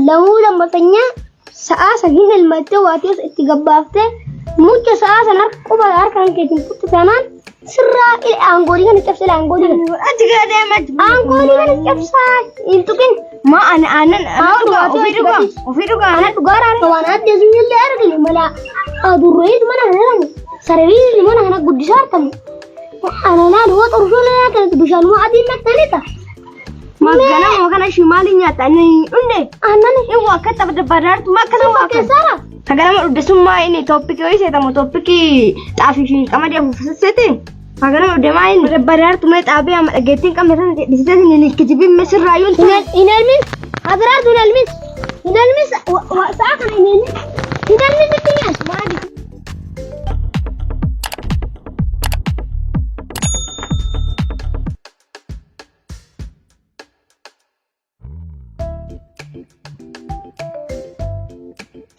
Lamuu lammatanyaa sa'aa san hin elmattee waatees itti gabbaaftee mucha sa'aa san harka quba harka kan keetiin kutte taanaan sirraa aangoolii kana cabsee aangoolii kana. Achi gara deema. Aangoolii kana cabsaa hin tuqin. Ma ani aannan Haa, dhugaa dhugaa ofii dhugaa ofii dhugaa. Ana dhugaa raara waan adda sun illee argine mala adurreetu mana kana argamu sarbiin mana kana guddisaa argamu. Ana laal hoo xurshoo kana bishaanuma adiin naqxanita. Ganama kana ishii maaliin nyaata? Ani dhunne. Aannan Inni waa akka tapha badaartu maa akkana waa akka. keessara. Ganama dhudde sun maa inni tooppikii wayii seetamu tooppikii xaafii fi qamadii afuufu seete. Ganama dhudde maa inni badaartu mee xaafii amma dhageettii hin qabne sana dhisitee hin kijibin mee sirraayyuu hin Hin elmin. Adiraatu hin elmin. Hin elmin sa'a kana hin elmin. Hin elmin sitti nyaata. Maali?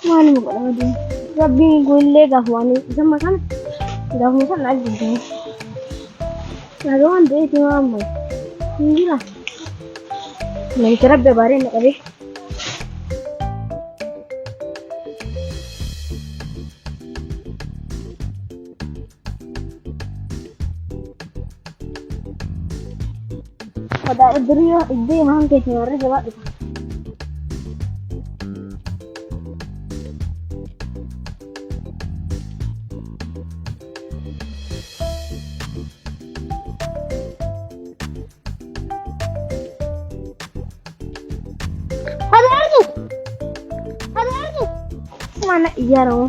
Maaluma godhama deemu. Rabbiin kunillee gaafuma ani isama kana gaafuma sana ajjeese. Nagaa waan ta'eef himaa amma hin jira. Namicha rabbi abaaree na qabee. Wadaa iddoo iddoo mahan keetiin warra jabaa dhufa. Adartu. Adartu. Mana ijaaramu.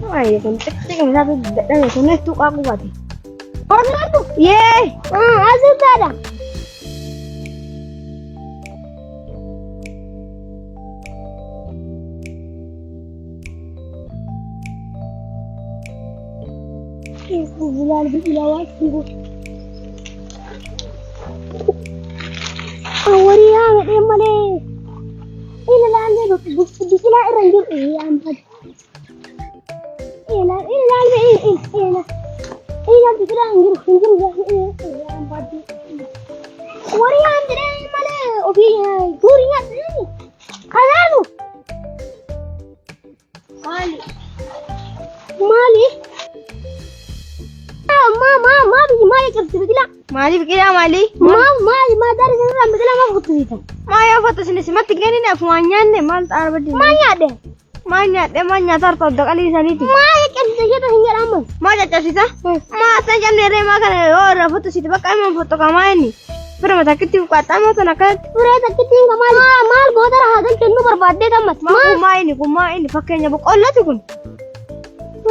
Maali kun xixiqqii isaatu dadhabe kunis tuqaa qubate. Adartu. Yee! Asirtaadha. Bilaal biqilaa waan Awwarii haa medhee malee. Ila laallee biqilaa irra hin jiru. Ee amma. Ila ila laallee ila ila ila biqilaa hin jiru hin jiru ee amma. Warri haa jedhee malee ofii durii nyaadhee. Kanaafuu. Maali? Maali? Maa maa maa biyyi maali cabsi biqilaa? Maali biqilaa maali? Maa maali maa daari sirraa biqilaa maaf kuttisiisan? Maa yoo foto isin simatti hin kennine afumaan nyaanne maal xaara badii? Maa nyaadhe? Maa nyaadhe maa nyaata harka odda qalii isaaniiti. Maa caccabsite ishee hin jedhamu. Maa caccabsita? Maa asan cabne ree maa kana yoo irraa foto sitti bakka himan foto kamaa inni. Firma takkitti qaxxaamoo tan akkanatti. Firee takkitti hin maal maal gootara haa galchannu barbaaddee tammas. Maa kun maa inni kun maa inni fakkeenya boqqolloti kun.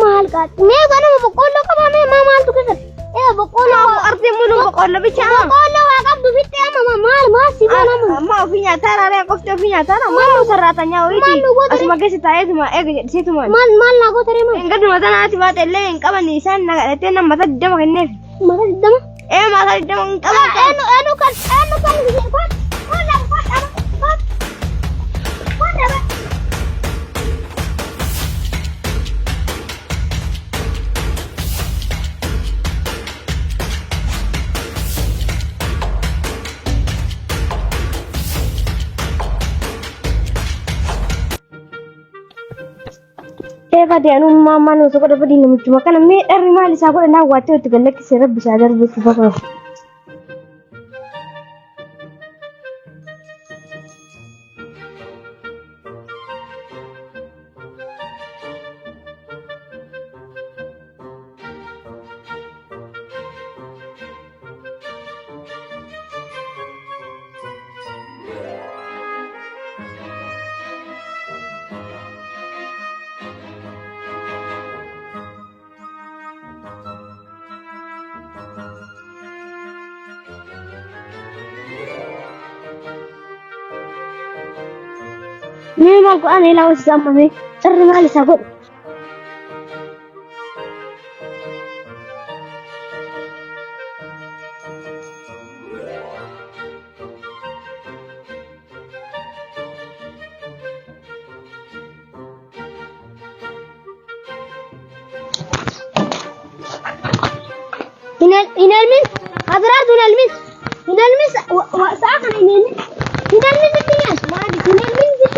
Maal qaatti? Mee ganama boqqoolloo qabaa mee maa maaltu keessatti? Ee boqqoolloo Maa arti mulu boqqolloo bicha ama. Boqqoolloo waa qabdu fittee amma maal maal si goona amma. Amma ofii nyaataa raaree qofti ofii nyaataa ra maal nu sarraatanyaa Maal wayiiti. nu goota Asuma keessa taa'eetuma eega jedhiseetuma. Maal maal naa goota ree maal? Hin gaduma tanaati baate illee hin qaban isaan na kadhattee nama mata digdama kenneef. Mata digdama? Ee mata digdama hin qaban. Eenyu eenyu kan eenyu kan kan kan kan kan kan kan. Eebade anummaa maal osoo godha badii namichuma kana mee dharri maal isaa godha naa waattee itti gallakkisee rabbi isaa darbuutti bakka. Mee maal godhaan eelaa hojii amma mee cirri maal isaa godhu. Hin elmin. Abraartu hin elmin. Hin elmin sa'a kana hin elmin. Hin elmin sitti nyaata. Maali? Hin elmin sitti.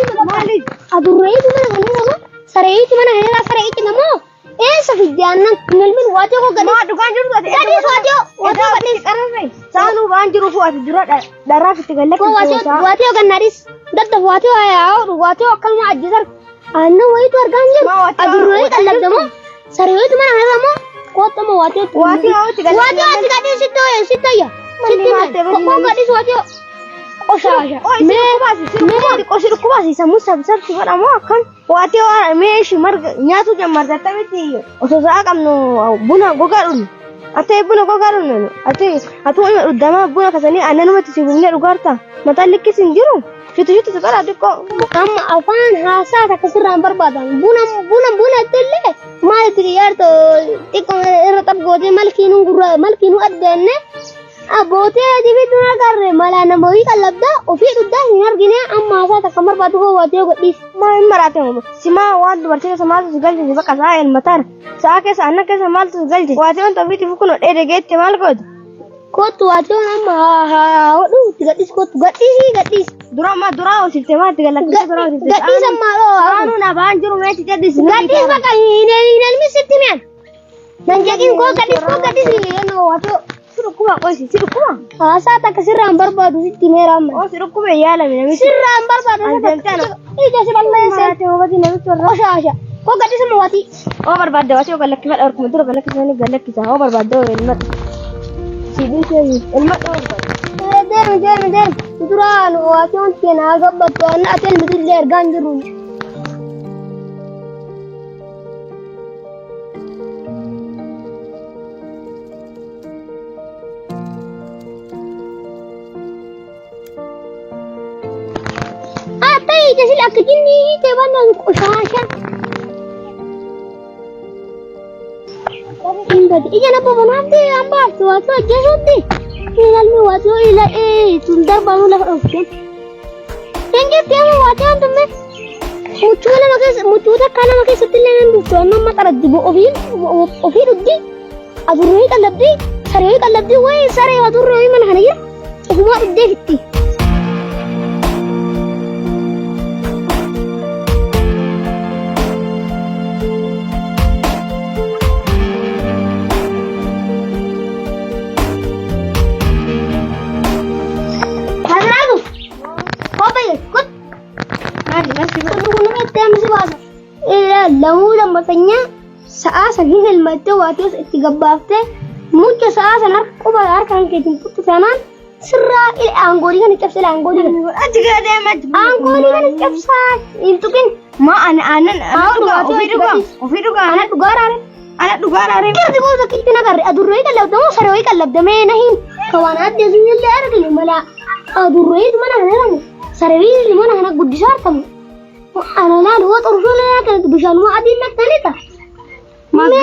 Adurreetu mana kana irra moo sareetu mana kana irra saree itti moo eessa fidde aannan nalmin waatee koo gadhiis. Maa dhugaan jirtu ati. Gadhiis waatee waatee gadhiis. Qararre. Saanuu waan jiruuf ati dura dharraaf itti Koo gallakkifte. waatee waatee gannaadhis daddaf waatee haa waatee akkanuma ajjeesan aannan wayitu argaa hin jiru. Maa waatee Adurree waatee qallabda moo sareetu mana kana irra moo koottama waatee. Waatee itti gallakkifte. Waatee ati gadhiis sitti hoya sitti hoya. Sitti Manni hima. Koo gadhiis waatee. Qoshaasha. Mee si dhukkubaasi sammuu sabsabsi godhamu akkam waatee waan mee ishii marga nyaatu jammarta akkamitti osoo sa'a qabnu buna gogaa dhugnu atee buna gogaa dhugnu atee atuu ima dhugdamaa buna kasanii aannanumatti si gubnee dhugaarta mataan likkis hin jiru shitu shitu si godhaa xiqqoo. Amma afaan haasaa takka sirraan barbaadan buna buna buna illee maal itti xiyyaarto xiqqoo irra xab gootee malkiinuu gurra malkiinuu addeenne abbootee adibitu hin agarre malaa nama wayii qallabdaa ofii dhugdaa hin argine amma haasaa takka barbaadu koo waatee godhiis. Maa hin maraate moo simaa waan dubartii keessa maaltu si galche si bakka sa'a elmataara sa'a keessa aannan keessa maaltu si galche waatee wanta ofiitiif kun dheede geette maal goote. Kootu waatee amma haa hodhu itti gadhiis kootu gadhiisii gadhiis. Dura ammaa dura hojjette maa itti gallakkifte dura hojjette. Gadhiis ammaa dhoo. Saanuu na ba'aan jiru meetti gadhiisi. Gadhiis bakka hin elmis sitti mi'an. Nan jedhin koo gadhiis koo gadhiis yennoo waatee. Si dhukkuba qoysi si dhukkuba. Haasaa takka sirraan barbaadu sitti meera amma. Oo si dhukkuba yaalame namichi. Sirraan barbaadu As deemtee ana. Ija si balleesse. Maraatee hubati namichi warra. Qoshaasha. Koo gadhiisuma waatii. Oo barbaadde waatee oo gallakkifadha harkuma dura gallakkisanii gallakkisa oo barbaadde oo ilmadhu. Si dhiisee ilmadhu oo barbaadde. Deemi deemi deemi. Duraan waatii wanti keenyaa gabbattu anna ati elmitillee argaa hin jirru. Ata ija sila akka jinni hiite wannan qoshaasha. Hin bade ija na bobonaafte hambaafte waatoo ajjeesuutti. Ilaalmi waatoo ila tun darbamu lafa dhofte. Hin jirti amma waatee hantumme. Muchuu lama keessa muchuu takka lama keessatti illee nan dhuftu amma amma qaraddi ofii ofii dhugdi adurree qallabdi saree qallabdi wayi saree adurree mana kana jira ofumaa dhugdee fitti. Hadraatu. Kophee kut. Maali maal si godhu? Kun itti amsi baasa. Lamuu lammatanya sa'aa san hin elmattee waatee itti gabbaaftee mucha sa'aa san harka quba harka kan keetiin tuttu taanaan sirraa aangoolii kana cabsa aangoolii kana. Achi gara deema. Aangoolii kana cabsaa hin tuqin. Maa ani aannan Haa, dhugaa waatee ofii dhugaa ofii dhugaa Ana dhugaa raare. ana dhugaa raaree. Kirti gosa kitti nagarre adurree qallabdamoo saree wayii qallabdamee na hin ka waan adde sun illee arginu mala adurree mana kana jedhamu saree mana kana guddisaa argamu. Ana laal hoo xurshuu na kana bishaanuma adiin naqxanita.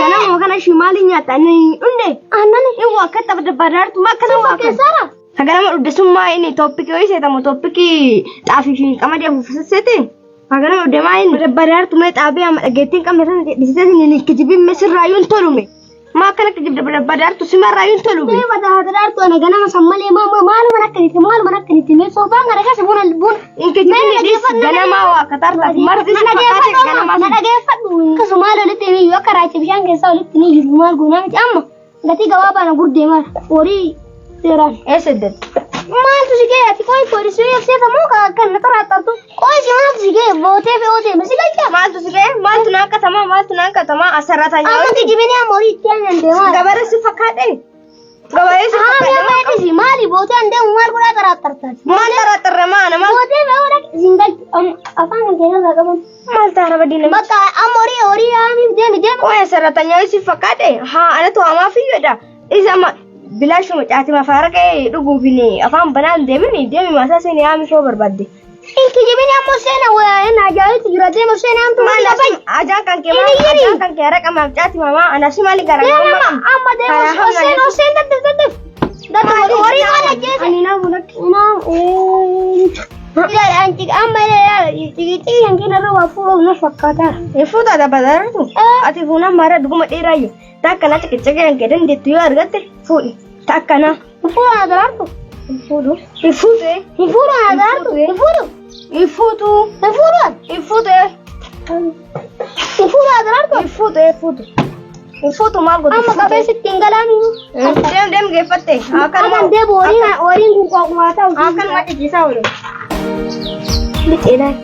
Ganama kana ishii maaliin nyaata ani dhunde. Aannan Inni akka tapha badaartu maa akkana waa akkana. keessara. Haganama dhudde sun maa inni tooppikii wayii seetamu tooppikii xaafii fi qamadii afuufisseeti. Haganama dhudde maa inni badaartu mee xaafii amma dhageettiin qabne sana dhisitee inni kijibiin mee sirraayyuu hin tolume. Maa akkana kijibde badaartu simarraayyuu hin tolume. Mee bada hadraartu ana ganama san malee maaluma akkanitti maaluma akkanitti mee soofaan kana keessa buna buna. Inni kijibni dhis ganamaa waa akka tartaati marti si Na fakkaate dhageeffadhu ganamaa na dhageeffadhu. Akkasuma walitti ni akka raacha bishaan keessaa walitti ni jiru maal goonaa miti amma gatii gabaabaa na gurdee mara horii seeraan. Eessa iddatti? Maaltu si ga'e ati qoyi poolisii eegseetamoo kan na xaraxartu qoyi si maaltu si ga'e bootee fe'oo deeme si galcha. Maaltu si ga'e? Maaltu naan qatamaa? Maaltu naan qatamaa? Asirraa Amma kijibinee amma horii itti aanan deemaa. Gabara si fakkaate? Gabaree si Haa fakkaate? amma eebbisi maali bootee an deemu maal godhaa xaraxartaati. Maal xaraxarra maana maal? Bootee fe'oo dhaqi siin galchu amma afaan kan keessaa qaban. Maal taara badii nama? Bakka amma horii horii haamiif deemi deemi. Qoya sarratanya si fakkaate? Haa anatu hamaa fiyyoodha. Isa amma bilaashuma caatima faara ka'ee dhuguuf hin afaan banaan deemin deemi maasaa seenee haamishoo barbaadde. Hin kijibinee ammoo seena waa'een ajaa'itu jira deema seena hamtuu Maal lafa. ajaan kan kee maal ajaan kan kee haraqa maaf caatima maa anaaf si maali Deema amma deema oseen oseen daddaf daddaf. Daddaf horii maal ajjeese. Ani naamu lakki. Naam ilaali anci amma ilaali xixiqqii kan kenna irra waa fuudhuuf na fakkaata. Fuuta dabalaartu. Ati fuunaan maara dhuguma dheeraayyuu. Takkana ciqiccaqee kan kee dandeettu yoo argatte fuudhi. Takkana. Hin fuudhu na daraartu. Fuudhu. Hin fuute. Hin fuudhu na daraartu. Hin fuudhu. Hin fuutu. Hin fuudhu ati? Hin fuutu. Hin fuudhu ati raartu? Hin fuutu hin fuutu. Hin fuutu maal godhu? Amma qabee sitti hin galaanu. Deem deem geeffatte. Amma deebu horiin horiin kun qooqumaa ta'u. Akkanuma ciciisaa oolu. Lixeedhaan.